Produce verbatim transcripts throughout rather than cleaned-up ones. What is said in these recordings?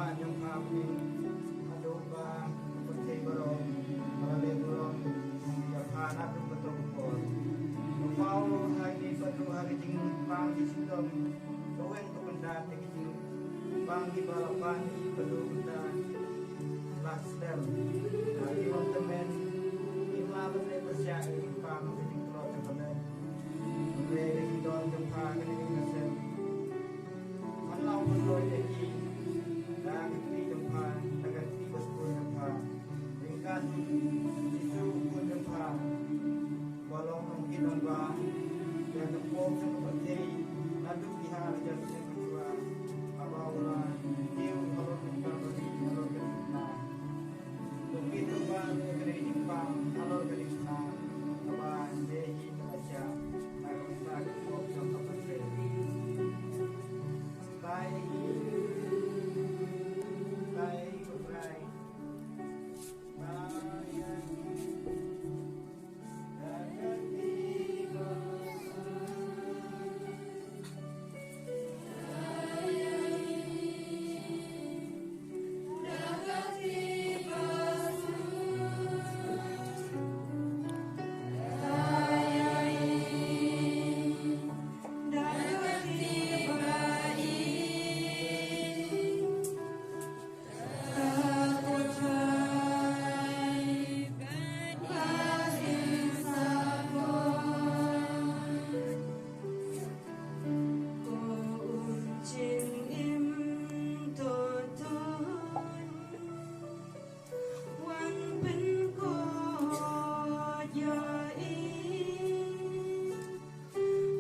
Jong pha phi, haduh ba ka pyrthei baroh ka la leh burom ïa pha naduh kato ka por. Nga paw ha kine pat ruh ha ki jingpang ki shitom, ka weng ka pyndap ïa ki jingpang kiba la pan ïa ki ba dei kata la slem. Ha ki long tymmen, ki la ban leh pyrshah ïa ki jingpang ki jingtlot jong ka met. Hynrei ka jingdon jong pha kane ka sem. Pynlong pynlong ïa ki da ka kti jong pha, da ka kti ba sbun jong pha. Ryngkat u Jisu u khun jong pha, ba long nongkit nongbah ïa ka pop jong ka pyrthei naduh ki har hajar snem mynshuwa, haba u la kiew halor ka Kalbari, halor ka ding khnang. Nongkit nongbah ïa kane ka jingpang halor ka ding khnang, kaba dei hi kaba shah na ka bynta ka pop jong ka pyrthei. Khuslai, khuslai, khuslai.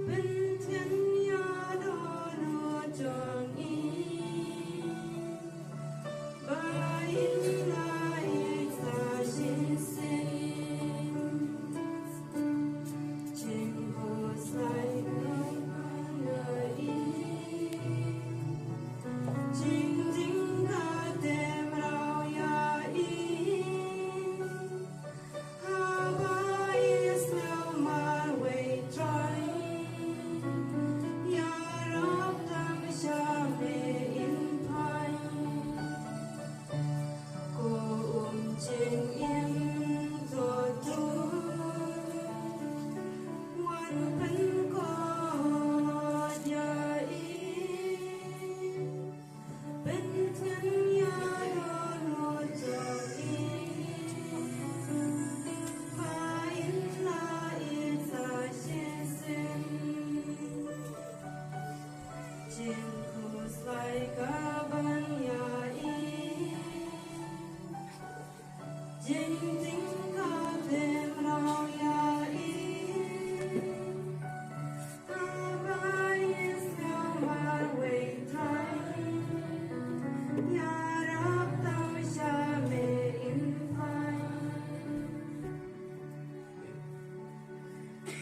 Pyntheng ïa dohnud jong ngi, ba in la ïeit sa shisien. Jingkhuslai ka ban ïa i, jingding ka te mraw ïa i. Haba i sngewmar wei Trai, ïarap tang sha me in phai. Ko um jingim to tu, wan pynkhuid ïa i. Pyntheng ïa dohnud jong i, ba in la ïeit sa shisien. Jingkhuslai ka ban ïa i, jingding ka te mraw ïa i. Haba i sngewmar wei Trai, ïarap tang sha me in phai.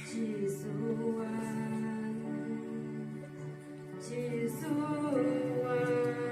Jisu wan, Jisu wan.